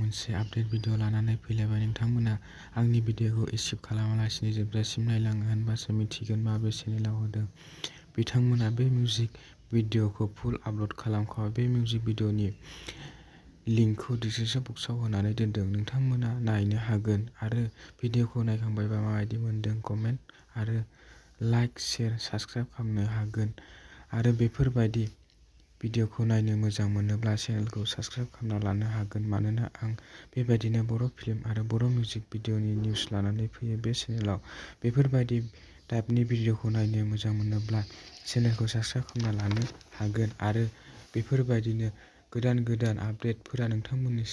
मोनसे update video लानानै फैलायबाय। नोंथांमोना आंनि भिडिअखौ स्किप खालामालासिनो जोबजासिम नायलाङो होनबासो मिथिगोन माबे चेनेलाव होदों। बिथांमोना बे मिउजिक भिडिअखौ फुल आपल'ड खालामखाबाय। बे मिउजिक भिडिअनि लिंकखौ डिसक्रिपशन बक्सआव होनानै दोनदों। नोंथांमोना नायनो हागोन आरो भिडिअखौ नायखांबायबा माबायदि मोनदों कमेन्ट आरो लाइक, शेयार, साबस्क्राइब खालामनो हागोन आरो बेफोरबायदि भिडिअखौ नायनो मोजां मोनोब्ला चेनेलखौ साबस्क्राइब खालामना लानो हागोन मानोना आं बेबायदिनो बर' फिल्म आरो बर' मिउजिक भिडिअनि निउस लानानै फैयो बे चेनेलाव। बेफोरबायदि टाइपनि भिडिअखौ नायनो मोजां मोनोब्ला चेनेलखौ साबस्क्राइब खालामना लानो हागोन आरो बेफोरबायदिनो गोदान गोदान आपडेटफोरा नोंथांमोननि